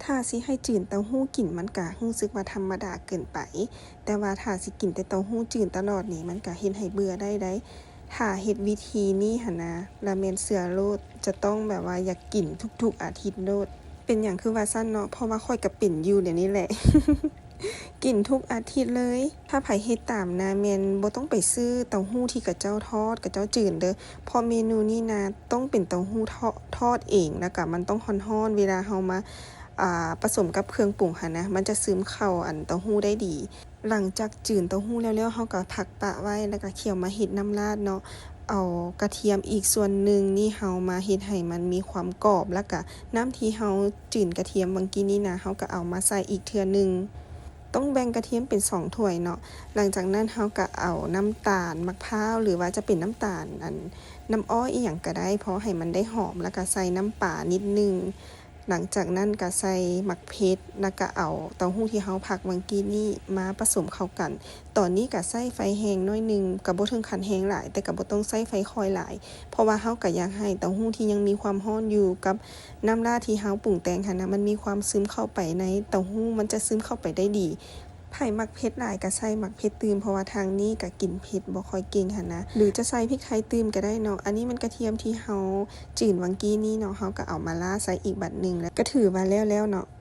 ຖ້າຊິໃຫ້ຈືນເຕົ້າຫູ້ກິນ ມັນກະຮູ້ສຶກວ່າທຳມະດາເກີນໄປ, ແຕ່ວ່າຖ້າຊິກິນແຕ່ເຕົ້າຫູ້ຈືນຕະຫຼອດນີ້ ມັນກະເຮັດໃຫ້ເບື່ອໄດ້ໃດ໋. ຖ້າເຮັດວິທີນີ້ຫັ້ນນະ ລະແມ່ນເຊື່ອໂລດ, ຈະຕ້ອງແບບວ່າຢາກກິນທຸກໆອາທິດໂລດ. ເປັນຫຍັງຄືວ່າຊັ້ນເນາະ? ເພາະວ່າຂ້ອຍກະເປັນຢູ່ດຽວນີ້ແຫຼະ. ກິນທຸກອາທິດເລີຍ. ຖ້າໃຜເຮັດຕາມນະ ແມ່ນບໍ່ຕ້ອງໄປຊື້ເຕົ້າຫູ້ທີ່ເຂົາເຈົ້າທອດ ເຂົາເຈົ້າຈືນເດີ້, ເພາະເມນູນີ້ນະ ຕ້ອງເປັນເຕົ້າຫູ້ທອດ ທອດເອງ, ແລ້ວກະມັນຕ້ອງຮ້ອນໆ ເວລາເຮົາມາ ອ່າ ປະສົມກັບເຄື່ອງປຸງຫັ້ນນະ, ມັນຈະຊຶມເຂົ້າອັນເຕົ້າຫູ້ໄດ້ດີ. ຫຼັງຈາກຈືນເຕົ້າຫູ້ແລ້ວໆ ເຮົາກະພັກປະໄວ້ ແລ້ວກະຂ້ຽວມາເຮັດນ້ຳລາດເນາະ. ເອົາກະທຽມອີກສ່ວນໜຶ່ງນີ້ ເຮົາມາເຮັດໃຫ້ມັນມີຄວາມກອບ, ແລ້ວກະນ້ຳທີ່ເຮົາຈືນກະທຽມຫວ່າງກີ້ນີ້ນະ ເຮົາກະເອົາມາໃສ່ອີກເທື່ອໜຶ່ງ. ຕ້ອງແບ່ງກະທຽມເປັນສອງຖ້ວຍເນາະ. ຫຼັງຈາກນັ້ນເຮົາກະເອົານ້ຳຕານມະພ້າວ ຫຼືວ່າຈະເປັນນ້ຳຕານ ອັນ ນ້ຳອ້ອຍອີ່ຫຍັງກະໄດ້ ພໍໃຫ້ມັນໄດ້ຫອມ, ແລ້ວກະໃສ່ນ້ຳປານິດໜຶ່ງ. ຫຼັງຈາກນັ້ນກະໃສ່ໝາກເຜັດ ແລ້ວກະເອົາເຕົ້າຫູ້ທີ່ເຮົາພັກຫວ່າງກີ້ນີ້ມາປະສົມເຂົ້າກັນ. ຕອນນີ້ກະໃຊ້ໄຟແຮງໜ້ອຍໜຶ່ງ, ກະບໍ່ເຖິງຂັ້ນແຮງຫຼາຍ ແຕ່ກະບໍ່ຕ້ອງໃຊ້ໄຟຄ່ອຍຫຼາຍ, ເພາະວ່າເຮົາກະຢາກໃຫ້ເຕົ້າຫູ້ທີ່ຍັງມີຄວາມຮ້ອນຢູ່ກັບນ້ຳລາດທີ່ເຮົາປຸງແຕ່ງຫັ້ນນະ ມັນມີຄວາມຊຶມເຂົ້າໄປໃນເຕົ້າຫູ້, ມັນຈະຊຶມເຂົ້າໄປໄດ້ດີ. ໃຜມັກເຜັດຫຼາຍກະໃສ່ໝາກເຜັດຕື່ມ, ເພາະວ່າທາງນີ້ກະກິນເຜັດບໍ່ຄ່ອຍເກັ່ງຫັ້ນນະ, ຫຼືຈະໃສ່ພິກໄທຕື່ມກະໄດ້ເນາະ. ອັນນີ້ມັນກະທຽມທີ່ເຮົາຈືນຫວ່າງກີ້ນີ້ເນາະ, ເຮົາກະເອົາມາລ້າໃສ່ອີກບາດໜຶ່ງ ແລ້ວກະຖືວ່າແລ້ວແລ້ວເນາະ.